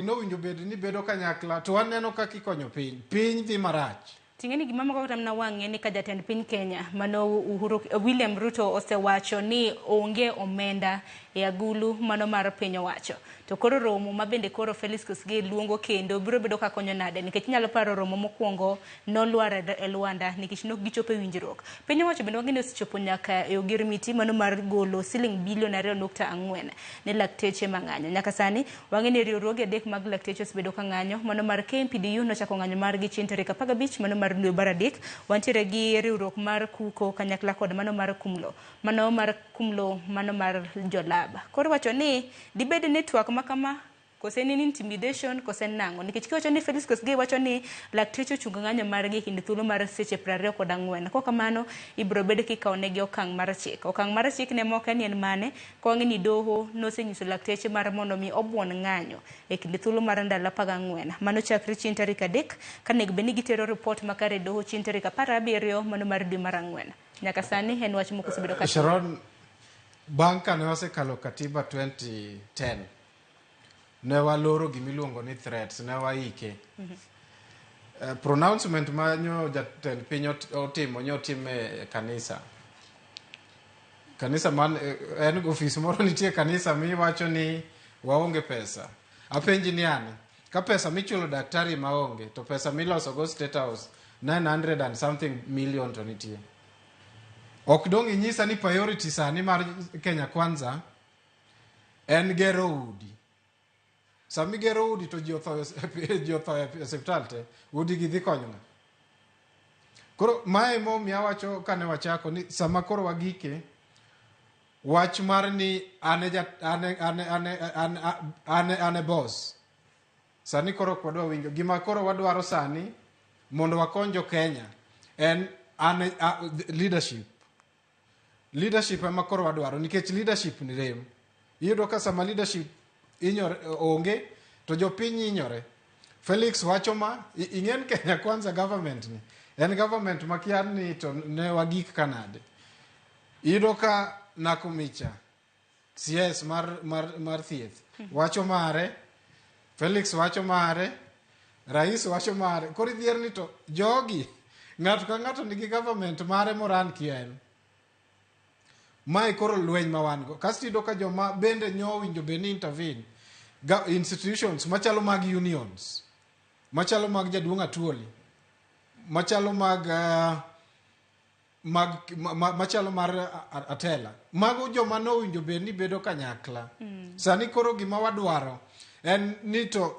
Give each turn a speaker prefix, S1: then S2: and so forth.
S1: Nowinjo bed ni bedo kanyakla to waneno kaka ikonyo piny. Piny dhi marach.
S2: Ting'e ni gima mako kata mana wang'e ni ka jatend piny Kenya mano Uhuru William Ruto osewacho ni onge omenda e agulu mano mar piny owacho. To koro romo ma bende koro Felix Kosgei luongo kendo biro bedo ka konyo nade nikech inyalo paro romo mokwongo nolwar e lwanda nikech nok gichopo e winjruok. Piny owacho bende wang'e ni osechopo nyaka e ogirmiti mano mar golo siling bilion 2.4 ne lakteche mang'anyo. Nyaka sani wang'e ni riwruoge adek mag lakteche osebedo ka ng'anyo, mano mar KMPDU nochako ng'anyo margi chieng' tarik 15 mano mar dwe mar adek. Wantiere gi riwruok mar KUKO kanyakla kod mano mar KUMLO, mano mar KUMLO mano mar jolab. Koro wacho ni dibed ni twak ma kama kose en intimidation kose en nang'o? Nikech kiwacho ni Felix Kosgei wacho ni lakteche ochung ng'anyo margi e kind thuolo mar seche 24. Kok kamano ibiro bed kikawo negi okang' mar chik. Okang' mar chik ne mokia ni en mane, ka wang'e ni doho nosenyiso lakteche mar mondo mi obuon ng'anyo e kind thuolo mar ndalo 14. Mano chakre chieng' tarik 3 ka nego bed ni gitero ripot makare e doho chieng' tarik 17 mano mar dwe mar ang'wen. Nyaka sani en wach moko osebedo ka
S1: Sharon, bang' kane wasekalo katiba 2010, ne waloro gimiluongo ni threats, ne waike. Pronouncement ma nyo jatend piny otimo nyo otim e kanisa. Kanisa man en ofis moro nitie kanisa miwacho ni waonge pesa. Apenji ni ani, ka pesa michulo daktari maonge to pesa miloso go State House 900 and something million to nitie. Ok dong' inyisa ni priority sani mar Kenya Kwanza en gero udi. Sama igero udi to ji otho e osiptal te, udi gi dhi konyo ng'a? Koro mae emomiyo awacho kane wachako ni sama koro wagike wach mar ni an e an e an e an an an e boss. Sani koro ok wadwa winjo. Gima koro wadwaro sani mondo wakony jo Kenya en an leadership. Leadership ema koro wadwaro nikech leadership ni rem. Iyudo ka sama leadership inyore onge to jopiny hinyore. Felix wacho ma ing'en Kenya Kwanza government ni en government makia ni to ne wagik kanade. Iyudo ka Nakumicha CS mar thieth wacho mare, Felix wacho mare, Rais wacho mare. Koro idhier ni to jogi ng'ato ka ng'ato nigi government mare moran kien. Mae koro lweny ma wan go. Kasto iyudo ka joma bende nyo owinjo bed ni intervene ga, institutions machalo mag unions, machalo mag jaduong' Atuoli, machalo mag mag machalo mar Atela. Mago joma nowinjo bed ni bedo kanyakla. Sani koro gima wadwaro en ni to